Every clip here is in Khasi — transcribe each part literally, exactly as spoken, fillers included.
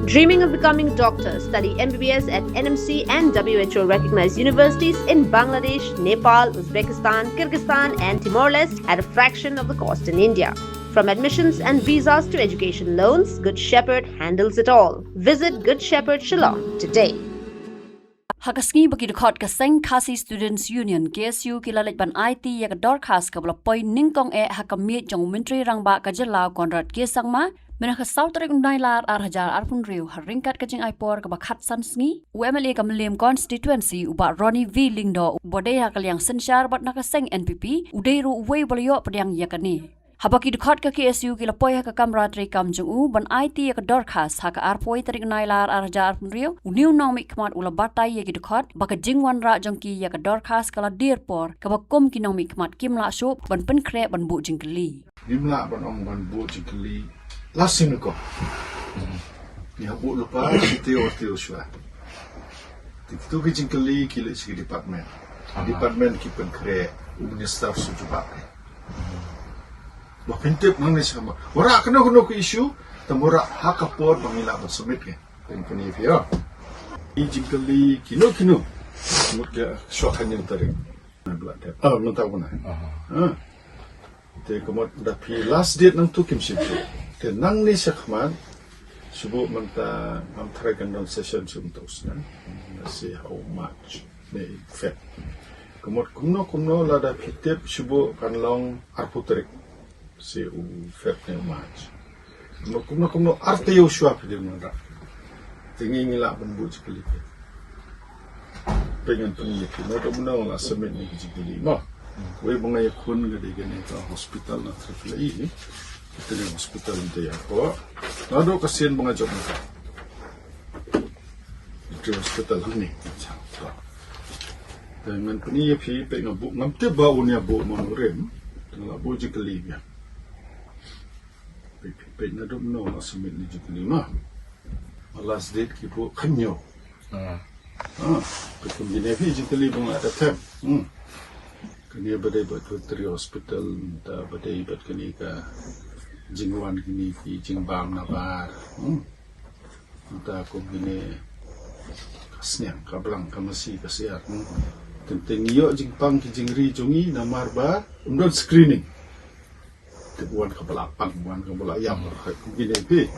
Dreaming of becoming a doctor? Study M B B S at N M C and W H O recognized universities in Bangladesh, Nepal, Uzbekistan, Kyrgyzstan, and Timor Leste at a fraction of the cost in India. From admissions and visas to education loans, Good Shepherd handles it all. Visit Good Shepherd Shillong today. Ha ka sngi ba ki dkhot ka seng Khasi Students Union, K S U, ki la leit ban aiti ïa ka dorkhas kaba la poi nyngkong eh ha ka miej jong u Myntri Rangbah ka jylla, Conrad K Sangma, mynne ka saw tarik u Nailar ar hajar arphew hynriew, ha ryngkat ka jingai por kaba khatsan sngi. U M L A ka Mylliem Constituency, u Bah Ronnie V Lyngdoh, uba dei ha ka liang synshar bad na ka seng N P P, u dei ruh uwei uba la ïoh pdiang ïa kane. Haba ki dkhot ka K S U ki la poi ha ka kamra treikam jong u ban aiti ïa ka dorkhas ha ka arphew tarik Nailar ar hajar arphew hynriew, une u nongmihkhmat u la batai ïa ki dkhot ba ka jingwanrah jong ki ïa ka dorkhas ka la dier por, kaba kum ki nongmihkhmat kim lah shuh ban pynkhreh ban buh jingkylli. Ngim lah ban ong ban buh jingkylli la sien ko. Ngi hap buh lypa shi taïew ar taïew shuwa. Te kito ki jingkylli ki leit sha ki department. Department ki pynkhreh, u minister shu jubab. Ba pyntip nangne sha khmat. Wanrah kano kano ka issue, te wanrah ha ka por ba ngi lah ban submit ka. Te pyni phi ïa ki jingkylli kino kino. Mut ka shuwa khañiaw tarik. Bla dep. Ah, mynta u na. Ah. Te ka mut da phi last date nangtu kim shym shu. Te nangne sha khmat, shu buh mynta ngam tharai kan don session shu mynta u snem. Nasi ha u March ne Feb. Ka mut kumno kumno lada phi tip shu buh kan long arphew tarik se u Feb ne u March. Kumno kumno kumno ar taïew shuwa phi dei ban wanrah. Te ngi ngi lah ban buh jingkylli phi. Peit ngan pyni ïa phi naduh mynno la submit ïa ki jingkylli mo. Wei ba nga ïakhun ka dei kane ka hospital na Tripoli. Kane hospital mynta ïa ko. Naduh ka sien ba nga jop mynta. Ka hospital hangne. Te ngan pyni ïa phi, peit nga buh, ngam tip ba un ïa buh mo un rim. Te nga la buh jingkylli biang. Peit, peit, peit naduh mynno la submit ïa ki jingkylli mo. Last date ki buh khañiaw. Ah. Ah, peit kum kine phi jingkylli ba nga la thep. Hmm. Kane ba dei bad veterinary hospital, te ba dei bad kane ka jingwan kine ki jingbam na bar. Hmm. Te kum kine ka sniang, ka blang, ka masi, ka siar. Hmm. Teng teng ïoh jingpang ki jingri jong ngi namar ba ym don screening. Te wan kaba la pang, wan kaba la ïap, kum kine phi.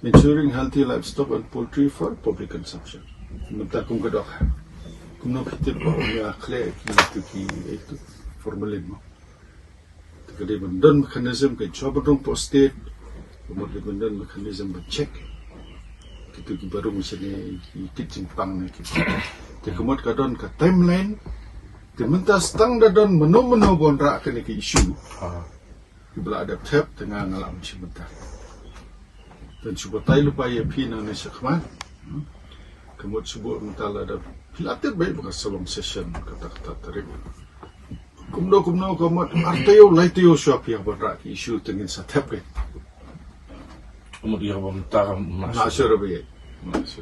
Ensuring healthy livestock and poultry for public consumption. Mynta kum ka dohkha. Kumno phi tip ba un ïa khleh ki tu ki, eh, tu formalin mo. Te ka dei ban don mechanism ka jop ban rung poh state. Ka mut dei ban don mechanism ban check. Kitu ki ba rung shane ki kit jingpang ne ki. Te ka mut ka don ka timeline. Te mynta tang da don mano mano ba wanrah kane ka issue. Ah. Ki ba la dep thep te nga nga la mynshwa mynta. Te shu batai lypa ïa phi nangne sha khmat. Hmm. Ka mut shu buh mynta lada phi la tip beit ba ka sa long session kata kata tarik. Kumno kumno ka mut ar taïew lai taïew shuwa phi hap wanrah ki issue te ngin sa thep ka. Ka mut ïa ba mynta ka mynta shu ruh beit. Mynta shu.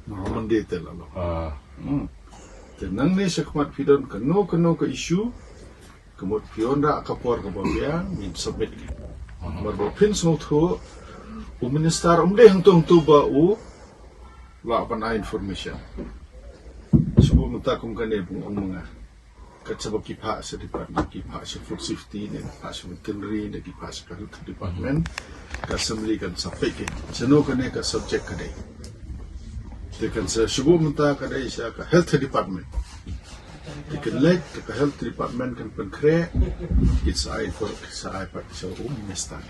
Mynta Monday te la long. Ah. Hmm. Te nangne sha khmat phi don kano kano ka issue. Ka mut phi wanrah ka por kaba biang ngin submit. Namar ba phin sngewthuh u minister um dei hangto hangto ba u lah ban ai information. Shu buh mynta kum kane ba nga ong ma nga. Kat shaba ki phah sha department, ki phah sha food safety ne, ki phah sha veterinary ne, ki phah sha ka health department. Ka assembly kan sa peit ki. Shano kane ka subject ka dei. Te kan sa shu buh mynta ka dei sha ka health department. Te kan leit ka health department kan pynkhreh, ki sa ai for, ki sa ai pat sha u minister.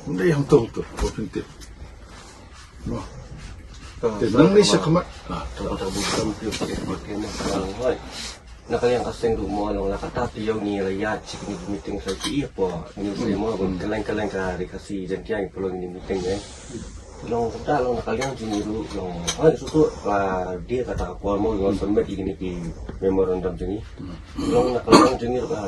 Ym dei hangto hangto ba pyntip. Mo. Te nangne sha khmat. Ah, to. Na ka liang ka seng ruh mo, long la kata taïew ngi la ïaid sha kine ki meeting sa ki ïa po. Ngi sa mo, kylleng kylleng ka Ri Khasi Jaiñtia ngi pynlong kine meeting eh. Long kata long na ka liang jong ngi ruh long. Hoi, shu shu la die kata ka por mo, long submit ïa kine ki memorandum jong ngi. Long na ka liang jong ngi ruh ka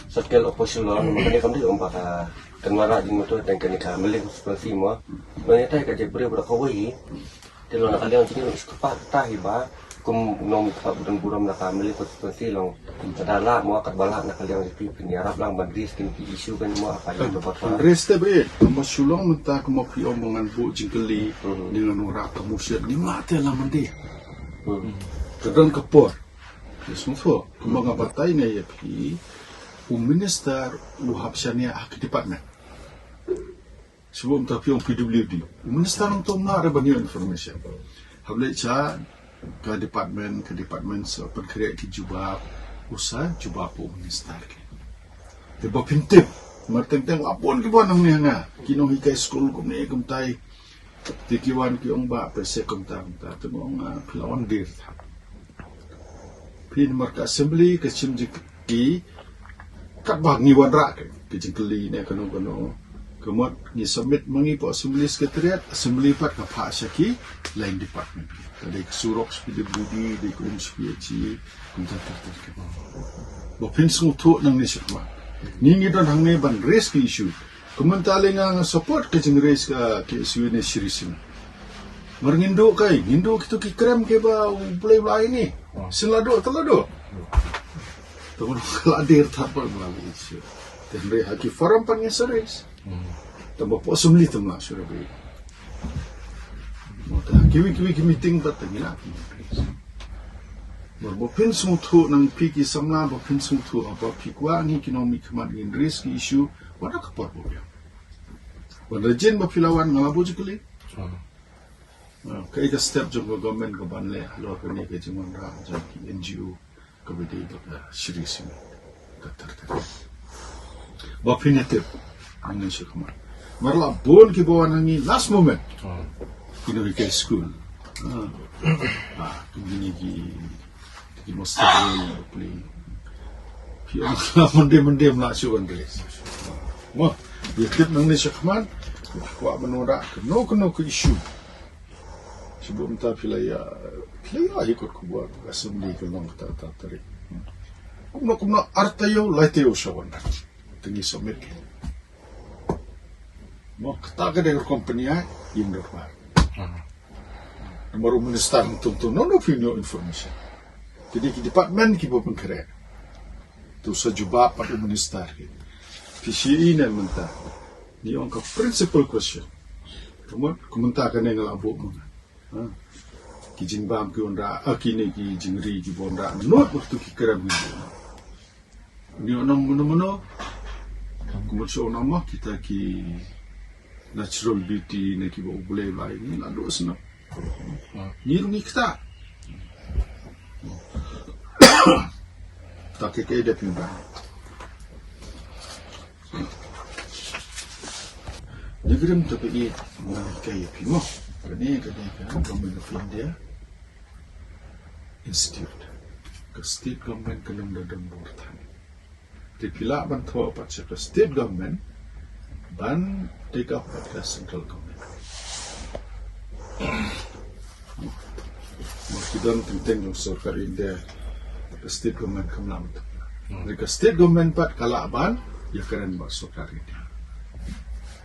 circle opposition long, ma kane kam dei kum ba ka Tynmarah jong ngi to tang kane ka Mylliem constituency mo. Long ïa tai ka jait briew ba da kawei. Te long na ka liang jong ngi ruh shu kyrpad kata hi ba Kum nong ka budang buram na ka meli ko ko si long. Kada la mo ka bala na ka liang itu pin ya rap lang ban dis kin ki isu kan mo apa yang to bata. Reste be, mo sulong menta ko mo pi om ngan bu jingkeli ni ngan ora ka musyat ni mate la mandi. Ka don ka por. Yes mo fo. Ko mo nga batai ne ya pi. U minister u hap shania ak department. Sebab ta piong P W D. Minister nang tom na ada banyak information. Hable cha ka department, ka department sa penkriak ki jubab, usa jubab u minister ki. Te ba pintip, mar teng teng apun ki bon nang ni nga, ki nong hikai school kum ni kum tai. Te ki wan ki ong ba pese kum ta kum ta, te ong nga pila wan dir ta. Pin mar ka assembly ka chim jik ki kat ba ngi wan rak ke jingkeli ne kano kano. Kemot ngi submit mangi po assembly secretariat, assembly pat ka pha sha ki line department. Tadi ke surok sepi de budi de kum sepi aci kum ta ta ta. Bo pin sung tu nang ni sekma. Ni ngi don hang ni ban raise ke issue. Kemon tali nga nga support ke jing raise ke ke issue ni serious ni. Mar ngindu kai, ngindu kitu ki krem ke ba u play ba ini. Sin ladu, teladu. Temen kala dir tapa melalui isu. Tenre haki forum pan ngi series. Tamba po semli temla sura be. Mota kiwi kiwi ki meeting bat tengila. Mar bo pin sung thu nang pi ki samla bo pin sung thu apa pi kwa ngi ki nomi kemat ngin ris ki isu. Wada ka por bo biang. Wada jin ba pilawan ngala bo jikeli. Ka ika step jong ka government ka ban le halor ka ne ka jingwan ra jong ki N G O. Ka bidi ba ka shiri sini ka tar tar. Ba phi ne tip ani shi kuma. Mar la bun ki bawan ani last moment. Ki no ke school. Ah, ki ni ki ki master ni play. Phi ong la mende mende mla shu wan race. Mo, ya tip nang ni shi kuma. Kwa mano ra no no ki issue. Sebelum ta phi la ya phi la ya ikut kubur assembly ke long ta ta tarik. Kumno kumno artayo laitayo shawan. Tengi submit. Mo kata ke dengan company ai im dorbar. Nomor minister tung tung no no phi no information. Jadi ki department ki bo pengkere. Tu sa jubab pat minister ki. Phi shi ina menta. Ni ong ka principal question. Kumut kumenta ka ne ngala bo mona. Ki jingbam ki onda aki ne ki jingri ki bonda not waktu ki kerem ni. Ni onam mano mano. Kumut so onam kita ki natural beauty ne ki bo bule bai ni la do sna. Ni rungi kita. Ta ke ke de pimba. Negrim to phi nang kai phi mo. Kane kane ka Government of India Institute. Ka state government ka nang da don bor than. Te phi lah ban thoh pat sha ka state government ban take up pat ka central government. Mar ki don teng teng jong sorkar India ka state government kam lah ban. Ka state government pat ka lah ban ya karen ba sorkar India.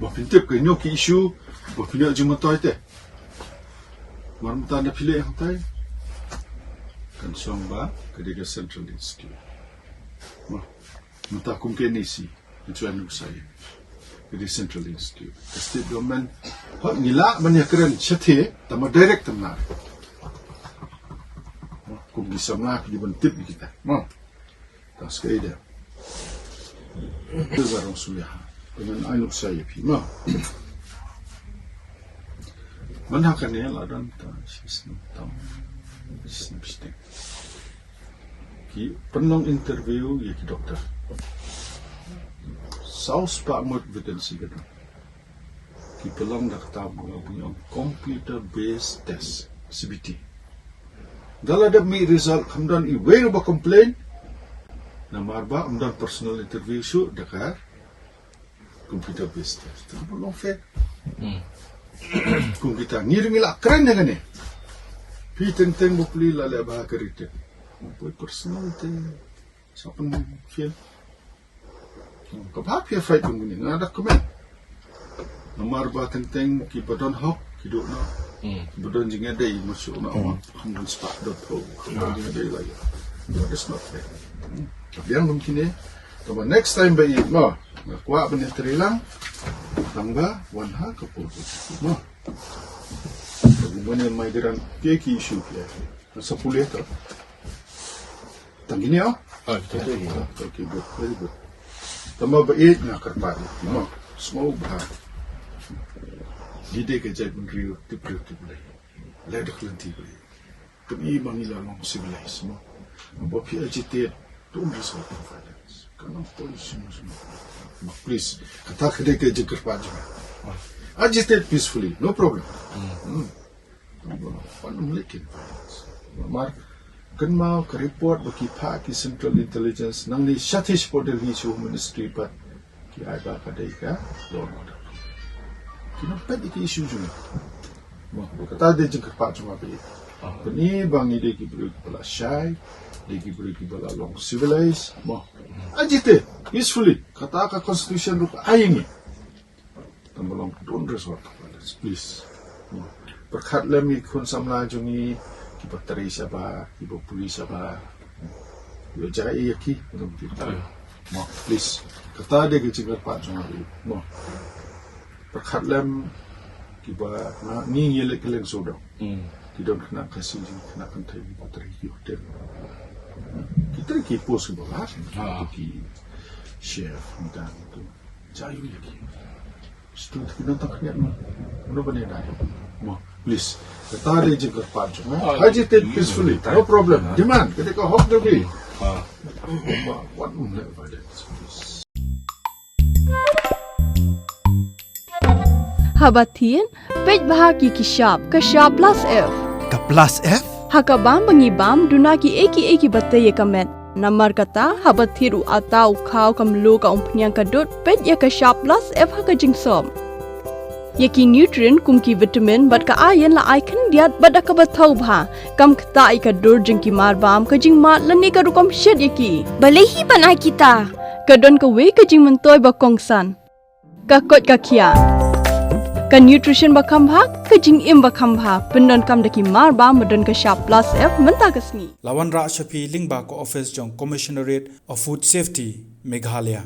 Ba phin tip ka nyo ki issue ba phin ya jumatoy te. Mar mta na phi le hangtai kan song ba ka dei ka central institute. Mata kum ke nisi, nchuan nusai. Ka dei central institute. Ka state government hot ngila man ya kren shathe tama direct tamna. Kum ki samla ki ban tip kita. Ma. Tas ka ida. Tu barang suya. Dengan ai nusai phi ma. Mana kan ya ladan ta shisna tam shisna pisting. Ki pynlong interview ya ki doktor. Saus pa mut vacancy ka dang. Ki pynlong da kata ba nga bun ong computer based test, C B T. Da la dep mih result kam don iwei ruh ba complain. Namar ba kam don personal interview shuh da ka computer based test. Tang ba long fair. Kum kita ngi ring ila kren dengan ni. Pi teng teng bukli la le ba ka written. Poi personal te. Sa pun fail. Ka ba phi fight pun ni nga da comment. Namar ba teng teng ki ba don hok ki duk na. Ba don jingïadei ma shu na ma. Hangno spah dot pho. Ba don jingïadei lagi. That is not fair. Biang kum kine. Tama next time ba i ma. Nga kwah ban ïatrei lang. Tang ba wan ha ka por. Ma. Ba wan ïa migrant ki ki issue ki. Sa pule ka. Tang kine oh. Ah, betul. Okay, good. Very good. Tama ba i nga kyrpad. Ma. Sngewbha. Dei ka jaitbynriew tip briew tip Blei. Leh da ka lynti Blei. Pynban ngi la long civilized mo. Ba phi agitate, don't resort to violence. Ka nang poi shisha shisha. Ma please, kata ka dei ka jingkyrpad jong nga. Agitate peacefully, no problem. Hmm. Pan ym leh kin violence. Namar kynmaw ka report ba ki phah ki Central Intelligence nangne shathie shapoh Delhi sha Home Ministry pat. Ki ai ba ka dei ka law and order. Ki nang peit ïa ki issue jong ngi. Mo, kata dei jingkyrpad jong nga ba ïa. Pynban ngi dei ki briew kiba la shai, dei ki briew kiba la long civilized. Mo. Agitate peacefully. Kata ka constitution ruh ka ai ngi. Tang ba long don't resort to violence, please. Mo. Pyrkhat lem ïa ki khun samla jong ngi kiba trei shabar, kiba pule shabar. Ïa jai ïa ki, mo, please. Kata dei ka jingkyrpad jong nga. Mo. Pyrkhat lem kiba na ngi ngi leh ka leng sawdong. Hmm. Ki don khynnah Khasi, khynnah kynthei kiba trei ki hotel. Ki trei ki post kiba bha. Ha. Ki chef, ngi dang tu. Jai ïa ki. Stu ki nang tang khniat mo. Mo ba ne dai. Mo, please. Kata dei jingkyrpad jong nga. Oh, agitate peacefully. No problem. Demand. Ka dei ka hok jong ngi. Ah. Mo, wat ym leh violence, please. Haba thied, peit bha ki ki shap, ka shap plus F. Ka plus F? Ha ka bam ba ngi bam, duna ki ei ki ei kiba tei ïa ka met. Namar kata, haba thied u atta u khaw ka mluh ka umphniang ka dud, peit ïa ka shap plus F ha ka jingsop. Ïa ki nutrient kum ki vitamin bad ka iron la ai khyndiat bad da kaba thaw bha. Kam ktah ïa ka dur jong ki marbam, ka jingmad lane ka rukom shet ïa ki. Balei hi ban ai kita? Ka don kawei ka jingmyntoi ba kongsan. Ka koit ka khiah. Ka nutrition ba kham bha, ka jingim ba kham bha. Pyndonkam da ki marbam ba don ka shap plus F mynta ka sngi. La wanrah sha phi lyngba ka office jong Commissionerate of Food Safety, Meghalaya.